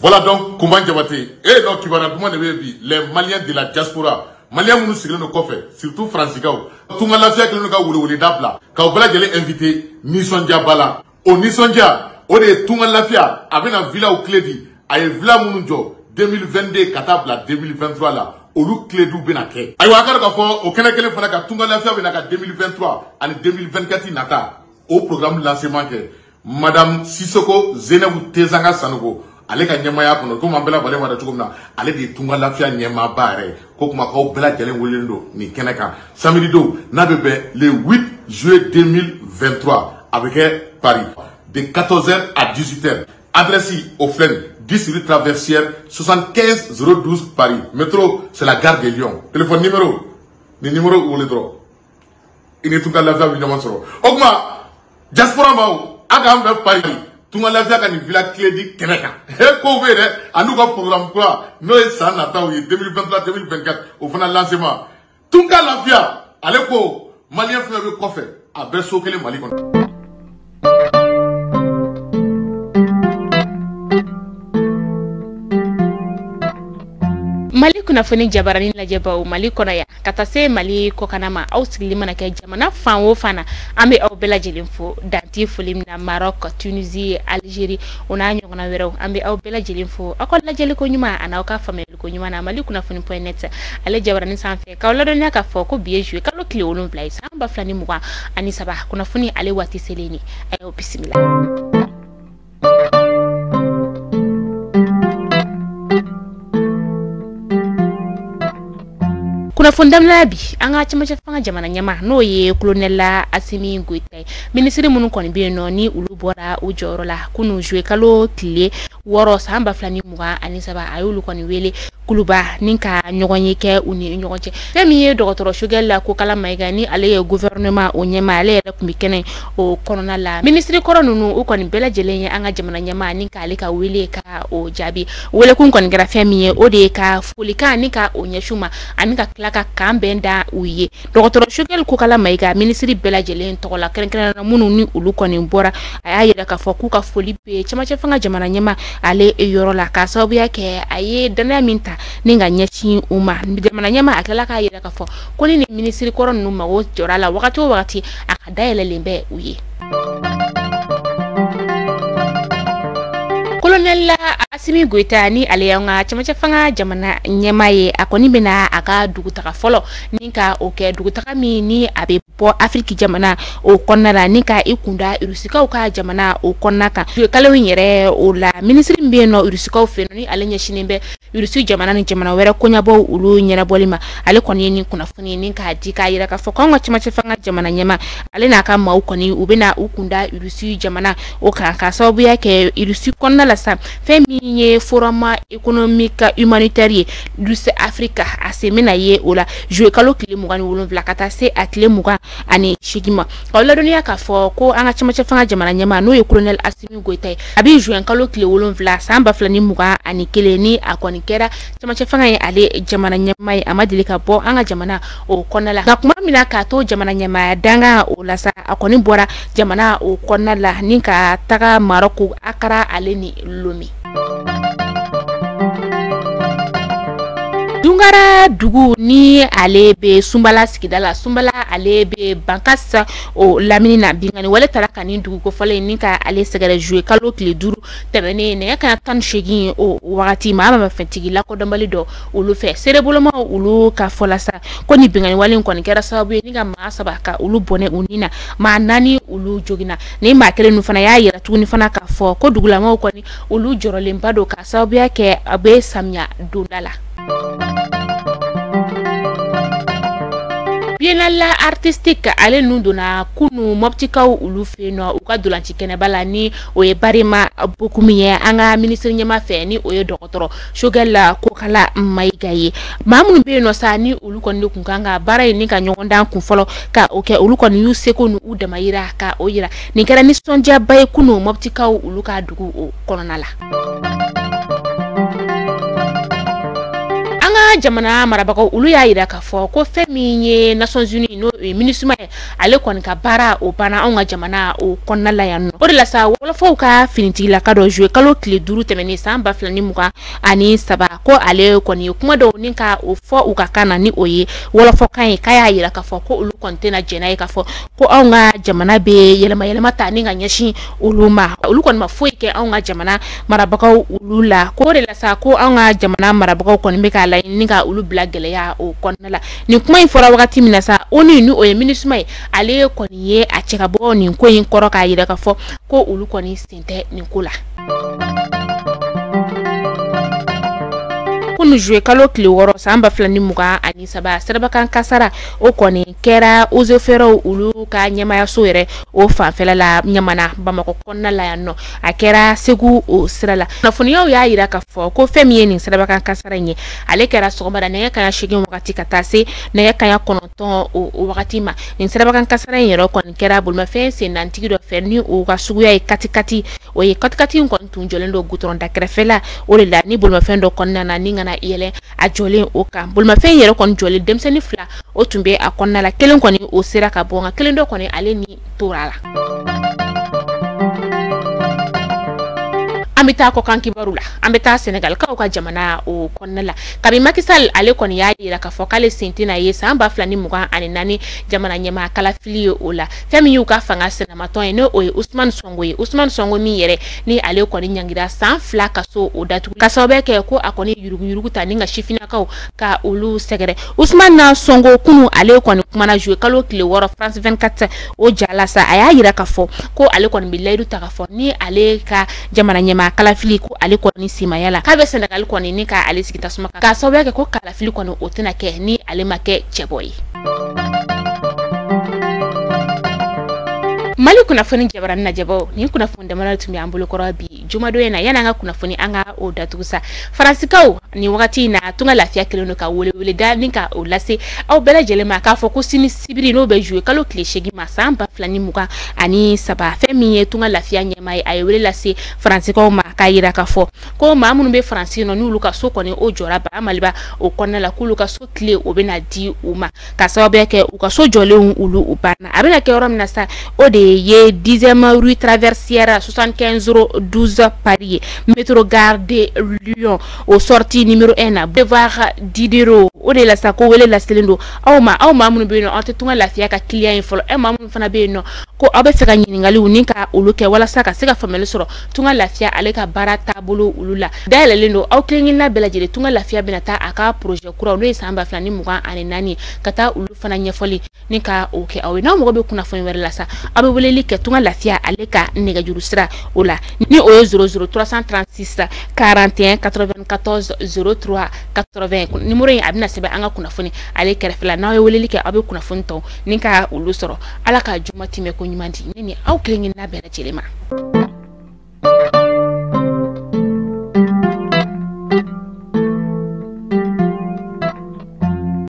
Voilà donc Koumba Diabaté. Et donc kibaruya duman de bɛ bi les Maliens de la diaspora. Maliens minnu sigilen don kɔfɛ, surtout Faransikaw. Tunga Lafiya kɛlen don ka weleweleda bila k'aw bɛɛ lajɛlen invité nisɔndiyaba la. O nisɔndiya o de ye Tunga Lafiya a bɛna villaw clé di. A ye villa minnu jɔ 2022 ka taa bila 2023 la, olu clé diw bɛna kɛ. Ayiwa a ka dɔn k'a fɔ o kɛnɛ kelen fana kan Tunga Lafiya bɛna ka 2023 ani 2024 nata o programme lancement kɛ. Madame Sissoko Zeynabou Tezanga Sanogo ale ka ɲɛmaaya kɔnɔ, komi an bɛɛ lajɛlen b'a dɔn cogo min na, ale de ye Tunga Lafiya ɲɛmaaba yɛrɛ ye. Ko kuma k'aw bɛɛ lajɛlen welelen don nin kɛnɛ kan samedi don n'a bɛ bɛn le 8 juillet 2023, a bɛ kɛ Paris de 14h à 18h. Adresse au filɛ nin 10 rue Traversière 75 012 Paris. Métro, c'est la gare de Lyon. Téléphone numéro ni numéro wele dɔrɔn i ni Tunga Lafiya bɛ ɲɔgɔn sɔrɔ. O tuma diaspora maaw, a k'an bɛn Paris Tunga Lafiya ka nin villa clé di kɛnɛ kan. Kow bɛ yen dɛ, a n'u ka programme kura n'o ye san nataw ye 2023 2024 o fana lancement. Tunga Lafiya ale ko malien fɛn fɛn bɛ kɔfɛ a bɛɛ so kelen Mali kɔnɔ. Mali kunnafoni jabarani lajɛbaw Mali kɔnɔ yan ka taa se Mali kɔkanna ma, aw sigili mana kɛ jamana fan o fan na, an bɛ aw bɛɛ lajɛlen fo danti foli min na. Maroc, Tunisie, Algérie o n'a ɲɔgɔnna wɛrɛw, an bɛ aw bɛɛ lajɛlen fo aw ka lajɛli ko ɲuman ani aw ka faamuyali ko ɲuman na Mali kunnafoni point net ale jabarani sanfɛ. K'aw ladɔnniya k'a fɔ ko bi ye juillet kalo tile 7 ye san 2023, kunnafoni ale waati selen ni a y'aw bisimila. Kunnafoni daminɛ bi, an ka cɛmancɛ fanga jamana ɲɛmaa n'o ye colonel Assimi Goïta ye, minisiri minnu kɔni bɛ yen nɔ ni olu bɔra u jɔyɔrɔ la kunun juillet kalo tile 6 san 2023, a y'olu kɔni wele Kuluba ni ka ɲɔgɔn ye kɛ u ni ɲɔgɔn cɛ. Fɛn min ye dɔgɔtɔrɔ Choguel Kokalla Maïga ni ale ye gouvernement o ɲɛmaa, ale yɛrɛ tun bɛ kɛnɛ o kɔnɔna la. Minisiri kɔrɔ ninnu u kɔni bɛɛ lajɛlen ye an ka jamana ɲɛmaa ni k'ale ka wele ka o jaabi. Welekun kɔni kɛra fɛn min ye, o de ye ka folikan ni ka o ɲɛsin u ma ani ka tila ka kan bɛn da u ye. Dɔgɔtɔrɔ Choguel Kokalla Maïga minisiri bɛɛ lajɛlen tɔgɔ la, kɛrɛnkɛrɛnnenya minnu ni olu kɔni bɔra, a y'a yira k'a fɔ k'u ka foli bɛ cɛmancɛ fanga jamana ɲɛmaa ale yɔrɔ la, k'a sababuya kɛ a ye danaya min ta ni ka ɲɛsin u ma. Jamana ɲɛmaa a tilala k'a yira k'a fɔ ko ni minisiri kɔrɔ ninnu mago jɔra a la wagati o wagati, a ka dayɛlɛlen bɛ u ye. Colonel Assimi Goïta ni ale y'an ka cɛmancɛ fanga jamana ɲɛmaa ye, a kɔni bɛna a ka dugutaga fɔlɔ ni ka o kɛ dugutaga min ni a bɛ bɔ Afiriki jamana o kɔnɔna la ni ka i kunda Irusikaw ka jamana o kɔnɔna kan. Kalo in yɛrɛ o la, minisiri min bɛ yen nɔ Irusikaw fɛ yen ni ale ɲɛsinnen bɛ Irusi jamana ni jamana wɛrɛ koɲɛbɔw olu ɲɛnabɔli ma, ale kɔni ye nin kunnafoni ni k'a di k'a yira k'a fɔ k'anw ka cɛmancɛ fanga jamana ɲɛmaa ale n'a ka maaw kɔni u bɛna u kunda Irusi jamana o kan, k'a sababuya kɛ Irusi kɔnɔna la sa fɛn min ye forum économique humanitaire ye Russe Afrique, a sen bɛna ye o la juillet kalo tile 27 ka taa se a tile 28 ma. K'aw ladɔnniya k'a fɔ ko an ka cɛmancɛ fanga jamana ɲɛmaa n'o ye colonel Assimi Goïta ye, a bɛ juin kalo tile 7 san 2021 ni a kɔni kɛra cɛmancɛ fanga ye ale jamana ɲɛmaa ye, a ma deli ka bɔ an ka jamana o kɔnɔna la. Nka kuma min na k'a to jamana ɲɛmaaya dangan o la sa, a kɔni bɔra jamana o kɔnɔna la ni ka taga Maroc, Accra ale ni Lomé. Dungara dugu ni ale bɛ Sunbala sigida la, Sunbala ale bɛ Bankasa o lamini na, binkanni wale taara ka nin dugu kofɔlen ni ka ale sɛgɛrɛ juillet kalo tile 5 tɛmɛnen nɛgɛ kanɲɛ 18 o wagati, maa mafɛntigi lakodɔnbali dɔ olu fɛ. Seerebolomaaw olu ka fɔ la sa ko ni binkanni wale in kɔni kɛra sababu ye ni ka maa 3 ka olu bɔnɛ u ni na, maa 4 olu joginna. Ni maa kelen ninnu fana y'a yira tuguni fana k'a fɔ ko dugulamaw kɔni olu jɔrɔlenba don k'a sababuya kɛ a bɛ samiya donda la. Biennale artistique ale ninnu donna kunu Moptikaw olu fɛ yen nɔ u ka dolanci kɛnɛba la ni o ye Barima Bokum ye an ka minisiri ɲɛmaa fɛ ni o ye dɔgɔtɔrɔ Choguel Kokalla Maïga ye. Maa minnu bɛ yen nɔ sa ni olu kɔni de kun kan ka baara in ni ka ɲɔgɔndan kun fɔlɔ ka o kɛ, olu kɔni y'u seko n'u damayira ka o yira. Nin kɛra nisɔndiyaba ye kunu Moptikaw olu ka dugu o kɔnɔna la. An ka jamana marabagaw olu y'a yira k'a fɔ ko fɛn min ye Nations Unies n'o ye MINUSMA ye, ale kɔni ka baara o banna anw ka jamana o kɔnɔna la yan nɔ. O de la sa wɔlɔfɔw ka finitigilaka dɔ juillet kalo tile 5 tɛmɛnen san 2023, ko ale kɔni ye kuma dɔw ni ka o fɔ u ka kan na, ni o ye wɔlɔfɔkan ye, k'a y'a yira k'a fɔ ko olu kɔni tɛna jɛn n'a ye k'a fɔ ko anw ka jamana bɛ yɛlɛma yɛlɛma ta ni ka ɲɛsin olu ma. Olu kɔni ma foyi kɛ anw ka jamana marabagaw olu la. Ko o de la sa ko anw ka jamana marabagaw kɔni bɛ k'a laɲini ka olu bila gɛlɛya o kɔnɔna la. Nin kuma in fɔra wagati min na sa, ONU ni o ye MINUSMA ye, ale kɔni ye a cɛ ka bɔ nin ko in kɔrɔ k'a yira k'a fɔ ko olu kɔni sen tɛ nin ko la. Kunu juillet kalo tile 6 san 2023, sirabakan kasara o kɔni kɛra eaux et forêts olu ka ɲɛmayaso yɛrɛ o fanfɛla la Ɲamana Bamakɔ kɔnɔna la yan nɔ. A kɛra Segu o sira la. Kunnafoniyaw y'a yira k'a fɔ ko fɛn min ye nin sirabakan kasara in ye, ale kɛra sɔgɔmada nɛgɛ kanɲɛ 8 wagati ka taa se nɛgɛ kanɲɛ 9 o wagati ma. Nin sirabakan kasara in yɛrɛ kɔni kɛra bolimafɛn sennantigi dɔ fɛ ni o ka suguya ye katikati, o ye katikati in kɔni tun jɔlen don goudron da kɛrɛfɛ la. O de la ni bolimafɛn dɔ kɔnɔna na ni kana yɛlɛ a jɔlen o kan, bolimafɛn yɛrɛ kɔni jɔlen denmisɛnnin 2 o tun bɛ a kɔnɔna la, kelen kɔni o sera ka bɔ, nka kelen dɔ kɔni ale ni tora la. An bɛ taa kɔkan kibaru la, an bɛ taa Senegalikaw ka jamana o kɔnɔna la. Kabi Macky Sall ale kɔni y'a yira k'a fɔ k'ale sen tɛna ye san 2024 jamana ɲɛmaa kalafili ye o la. Fɛn min y'u ka fanga sinamatɔn ye, n'o ye Ousmane Sonko ye. Ousmane Sonko min yɛrɛ ni ale kɔni ɲangira san 2 kaso o datugu ka sababu kɛ ko a kɔni yuruguyurugu ta ni ka sifinnakaw ka olu sɛgɛrɛ. Ousmane Sonko kunu ale kɔni kumana juillet kalo tile 6 France 24 o ja la sa, a y'a yira k'a fɔ ko ale kɔni bɛ layidu ta k'a fɔ ni ale ka jamana ɲɛmaa kalafili ko ale kɔni simaya la k'a bɛ Senegal kɔni ni ka ale sigi tasuma kan, k'a sababuya kɛ ko kalafili kɔni o tɛna kɛ ni ale ma kɛ cɛbɔ ye. Mali kunnafoni jabarani lajɛbaw, nin kunnafoni damadɔ tun bɛ an bolo kɔrɔ bi jumadon in na. Yanni an ka kunnafoni an ka o datugu sa, Faransikaw nin wagati in na tunga lafiya kelen don ka weleweleda ni ka o lase aw bɛɛ lajɛlen ma k'a fɔ ko sini sibiri n'o bɛ juillet kalo tile 8 ma san 2023, fɛn min ye tunga lafiya ɲɛmaa ye, a ye wele lase Faransikaw ma k'a yira k'a fɔ ko maa minnu bɛ Faransi nɔ n'olu ka so kɔni o jɔra ba Maliba o kɔnɔna la, k'olu ka so tile o bɛna di u ma ka sababuya kɛ u ka so jɔlenw olu u banna. A bɛna kɛ yɔrɔ min na sa, o de ye 10e rue traversière 75 12 Paris, métro gare de Lyon au sortie numéro 1 na boulevard Diderot. O de la sa ko wele laselen don aw ma, aw maa minnu bɛ yen nɔ aw tɛ tunga lafiya ka client ye fɔlɔ, aw maa minnu fana bɛ yen nɔ ko aw bɛ fɛ ka ɲininkaliw ni ka olu kɛ walasa ka se ka faamuyali sɔrɔ tunga lafiya ale ka baara taabolo olu la. Dayɛlɛlen don aw kelen-kelenna bɛɛ lajɛlen, tunga lafiya bɛna taa a ka projet kuraw n'o ye san 2024 ka taa olu fana ɲɛfɔli ni ka o kɛ aw ye. N'aw mago bɛ kunnafoni wɛrɛ la sa, aw bɛ weleli kɛ tunga lafiya ale ka nɛgɛjuru sira o la, ni o ye 00 336 41 94 03 80. Numéro in a bɛna sɛbɛn an ka kunnafoni ale kɛrɛfɛ la. N'aw ye weleli kɛ aw bɛ kunnafoni tɔw ni ka olu sɔrɔ. Ala ka juma tɛmɛ ko ɲuman di ne ni aw kelen-kelenna bɛɛ lajɛlen ma.